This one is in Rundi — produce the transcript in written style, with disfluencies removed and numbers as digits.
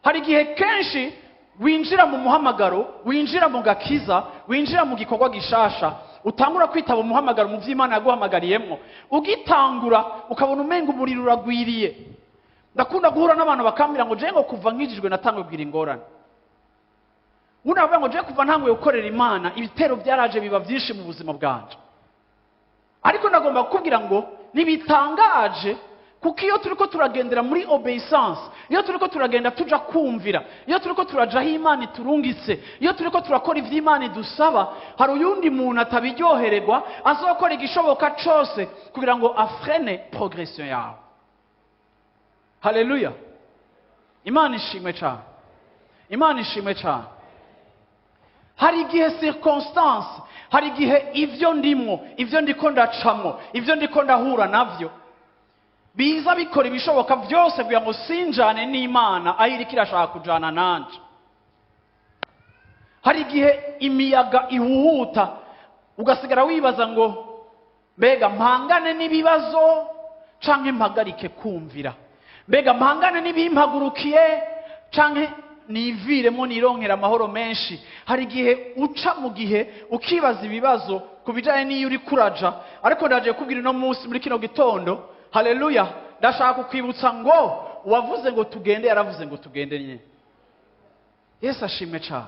Hari igihe kenshi winjira mu muhamagaro, winjira mu gakiza, winjira mu gikorwa gishasha, utangura kwitaba umuhamagaro mu by'Imana yaguhamagariyemo, ugitangura ukabona umenga umuriro uragwiriye. Ndakunda guhura n'abantu bakambwira ngo jewe ngo kuva nkijijwe natanguye kugira ingorane. Ubundi bakavuga ngo jewe kuva ntanguye gukorera Imana, ibitero byaraje biba byinshi mu buzima bwanje. Ariko ndagomba kukubwira ngo ntibitangaje, kuko iyo turiko turagendera muri obéissance, iyo turiko turagenda tuja kumvira, iyo turiko turaja aho Imana iturungitse, iyo turiko turakora ivyo Imana idusaba, hari uyundi muntu atabiryohererwa azokora igishoboka cose kugira ngo afreine progression yawe. Haleluya! Imana ishimwe cyane, Imana ishimwe cyane. Hari igihe circonstance, hari igihe ivyo ndimwo, ivyo ndiko ndacamwo, ivyo ndiko ndahura navyo biza bikora ibishoboka byose kugira ngo sinjane n'Imana aho iriko irashaka kujana nanje. Hari igihe imiyaga ihuhuta, ugasigara wibaza ngo mbega mpangane n'ibibazo canke mpagarike kumvira? Mbega mpangane n'ibimpagurukiye canke niviremo nironkera amahoro menshi? Hari igihe uca mu gihe ukibaza ibibazo ku bijanye n'iyo uri kuraja. Ariko ndaje kubwira uno munsi, muri kino gitondo, haleluya, ndashaka kukwibutsa ngo uwavuze ngo tugende yaravuze ngo tugende nyine. Yesu ashimwe cyane.